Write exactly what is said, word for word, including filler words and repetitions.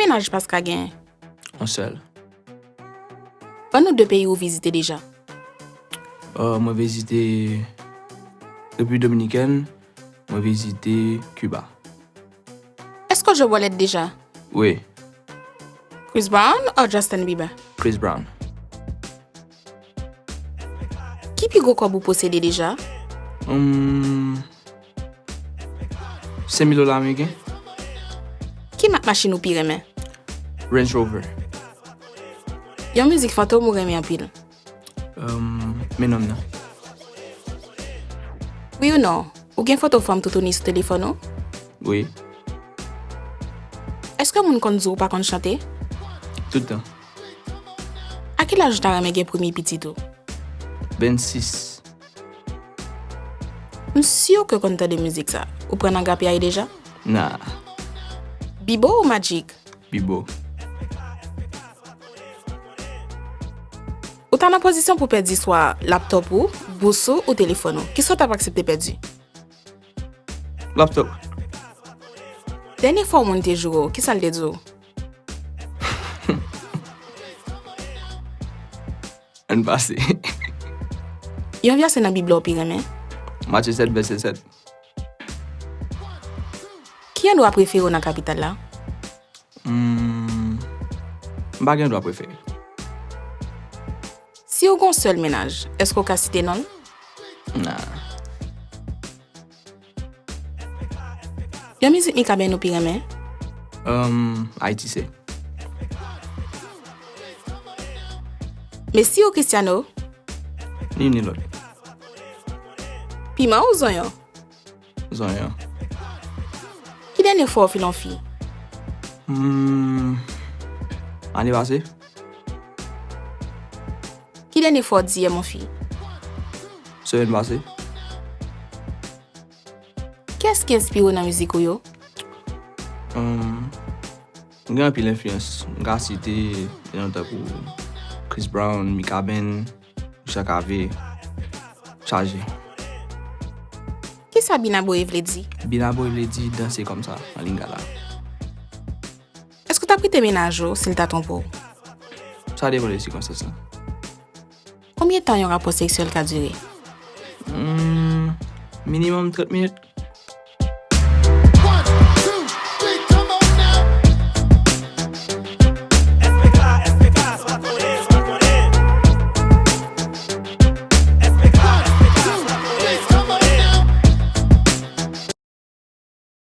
Mennaj Pasca gen? Yon sèl. Ban nou de peyi ou vizite deja. Euh, mwen vizite Repiblik Dominikèn, mwen vizite Kiba. Èske w jwe bòlèt deja? Wi. Chris Brown ou Justin Bieber? Chris Brown. Ki pi gwo kòb ou posede deja? Hmm, senk mil dola ameriken. Ki mak machin ou pi renmen? Range Rover. Yon mizik fantom ou renmen anpil? Um, men nonm nan. Wi ou non? Ou gen foto fanm toutouni sou telefòn ou? Wi. Èske moun konn di w pa konn chante? Tout tan. A ki laj ou ta renmen gen premye pitit ou? Vennsis. M si ke w konn tande mizik sa. Ou pran nan gapiay deja? Nah. Bibo ou Magic? Bibo. Ou ta nan pozisyon pou pèdi swa laptòp ou, bous ou, ou telefòn ou. Kisa w t ap aksepte pèdi? Laptòp. Dènye fwa yon moun te joure w, kisa l te di w? Ann pase. Yon vèsè nan Bib la w pi renmen? Matye sèt, vèsè sèt. Ki andwa prefere w nan kapital la? Hmm, m pa gen andwa prefere. Si w gen yon sèl mennaj, èske w ka site non l? Nah. Yon mizik Mikaben ou pi renmen? Um, Ayiti se. Messi ou Cristiano? Ni youn ni lòt. Piman ou zonyon? Zonyon. Ki dènye fwa w file yon fi? Hmm, ane pase. Ki dènye fwa w di yè mon fi? Semèn pase. Kiyès ki enspire w nan mizik ou yo? Hum, m gen anpil enfliyans. M ka site de non tankou Chris Brown, Mikaben, Richard Cavé, chaje. Kisa Binaboe vle di? Binaboe vle di danse kòmsa an Lingala. Èske w t ap kite mennaj ou si l ta twonpe w? Sa depann de sikonstans lan. Konbyen tan yon rapò seksyèl ka dire? Hmm, minimòm trant minit.